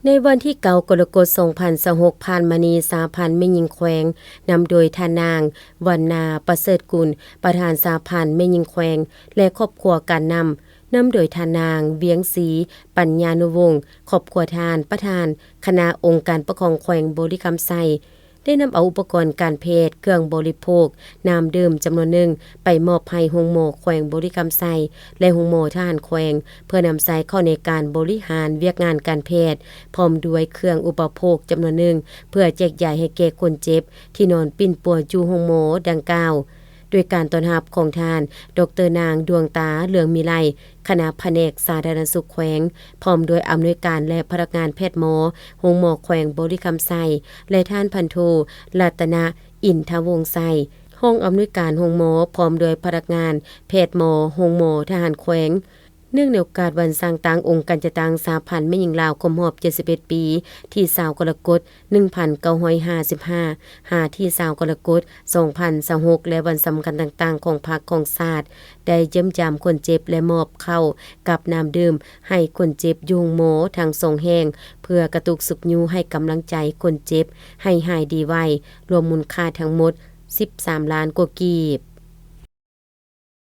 ໃນວັນທີເກົ້າ ກໍລະກົດ ສອງພັນຊາວຫົກ ຜ່ານມານີ້ ສະຫະພັນແມ່ຍິງແຂວງ ນຳໂດຍທ່ານນາງ ວັນນາ ປະເສີດກຸນ ປະທານສະຫະພັນແມ່ຍິງແຂວງ ແລະ ຄອບຄົວການນຳ ນຳໂດຍທ່ານນາງ ວຽງສີ ປັນຍານຸວົງ ຄອບຄົວທ່ານ ປະທານຄະນະອົງການປົກຄອງແຂວງບໍລິຄຳໄຊ ໄດ້ນຳເອົາອຸປະກອນການແພດ, ເຄື່ອງບໍລິໂພກ, ນ້ຳດື່ມຈຳນວນໜຶ່ງ ໄປມອບໃຫ້ໂຮງໝໍແຂວງບໍລິຄຳໄຊ ແລະ ໂຮງໝໍທະຫານແຂວງ ເພື່ອນຳໃຊ້ເຂົ້າໃນການບໍລິຫານວຽກງານການແພດ, ພ້ອມດ້ວຍເຄື່ອງອຸປະໂພກຈຳນວນໜຶ່ງ ເພື່ອແຈກຢາຍໃຫ້ແກ່ຄົນເຈັບທີ່ນອນປິ່ນປົວຢູ່ໂຮງໝໍດັ່ງກ່າວ. ໂດຍການຕ້ອນຮັບຂອງທ່ານ ດອກເຕີ ນາງ ດວງຕາ ເຫຼືອງມີໄລ ຄະນະພະແນກສາທາລະນະສຸກແຂວງ, ພ້ອມດ້ວຍອຳນວຍການ ແລະ ພະນັກງານແພດໝໍ ໂຮງໝໍແຂວງບໍລິຄຳໄຊ ແລະ ທ່ານ ພັນໂທ ລັດຕະນະ ອິນທະວົງໄຊ ຮອງອຳນວຍການໂຮງໝໍ ພ້ອມດ້ວຍພະນັກງານແພດໝໍ ໂຮງໝໍທະຫານແຂວງ. ເນື່ອງໃນໂອກາດວັນສ້າງຕັ້ງອົງການຈັດຕັ້ງສະຫະພັນແມ່ຍິງລາວ ຄົບຮອບ ເຈັດສິບເອັດ ປີ ທີ ຊາວ ກໍລະກົດ ໜຶ່ງພັນເກົ້າຮ້ອຍຫ້າສິບຫ້າ ຫາ ທີ ຊາວ ກໍລະກົດ ສອງພັນຊາວຫົກ ແລະ ວັນສຳຄັນຕ່າງໆຂອງພັກຂອງຊາດ ໄດ້ຢ້ຽມຢາມຄົນເຈັບ ແລະ ມອບເຂົ້າກັບນ້ຳດື່ມໃຫ້ຄົນເຈັບຢູ່ໂຮງໝໍທັງສອງແຫ່ງ ເພື່ອກະຕຸກຊຸກຍູ້ໃຫ້ກຳລັງໃຈຄົນເຈັບໃຫ້ຫາຍດີໄວ, ລວມມູນຄ່າທັງໝົດ ສິບສາມລ້ານກວ່າກີບ.